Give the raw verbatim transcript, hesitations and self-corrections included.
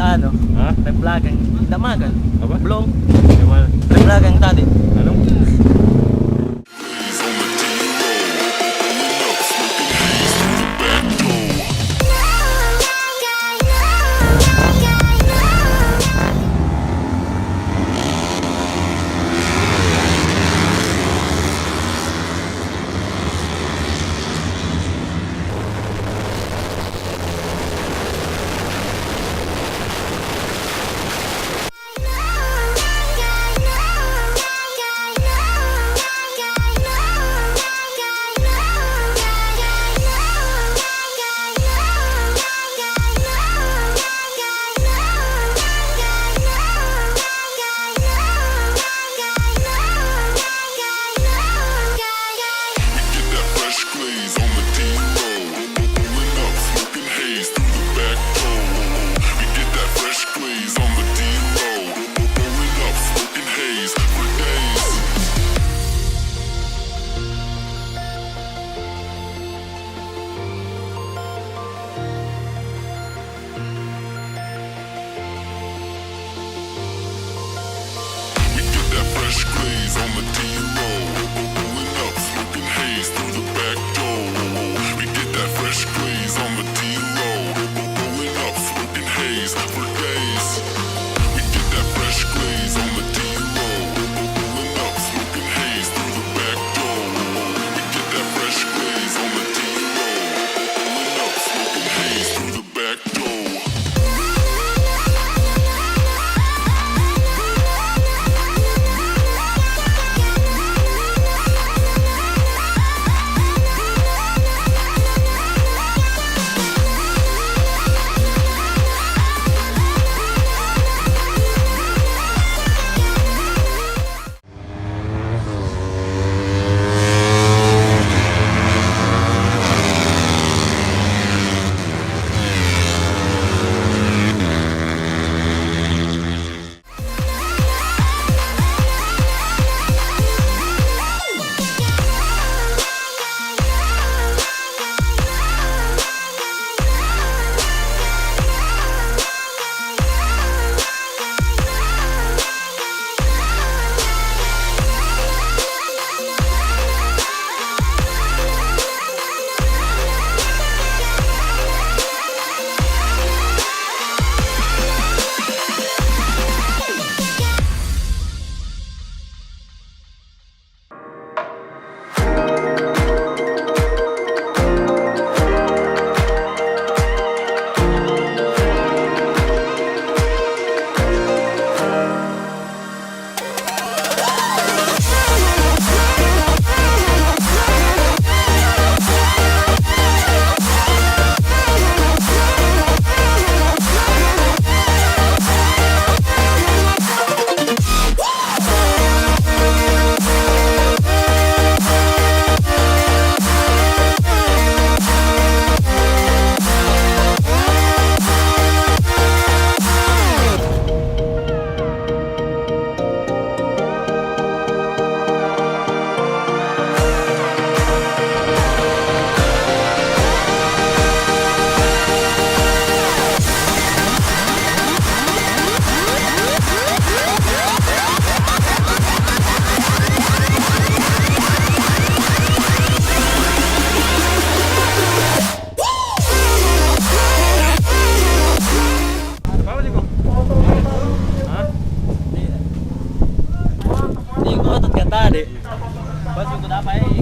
Anu, hah? Rem belakang. Nggak makan. Apa? Belum. Yang mana? Rem belakang tadi. Anu? Get that fresh glaze on the D-Lo. Rolling up, smoking haze through the back door. We get that fresh glaze on the D-Lo. Rolling up, smoking haze for days. We get that fresh glaze on the D-Lo. Rolling up, smoking haze through the back door. We get that fresh glaze on the D-Lo. Rolling up, smoking haze for days. We get that fresh glaze on the D-Lo. Rolling up, smoking haze through the back door. We get that fresh glaze on the D-Lo. Rolling up, smoking haze through the back door. Hah? Ini gua tuh kata deh. Pas itu apa, eh?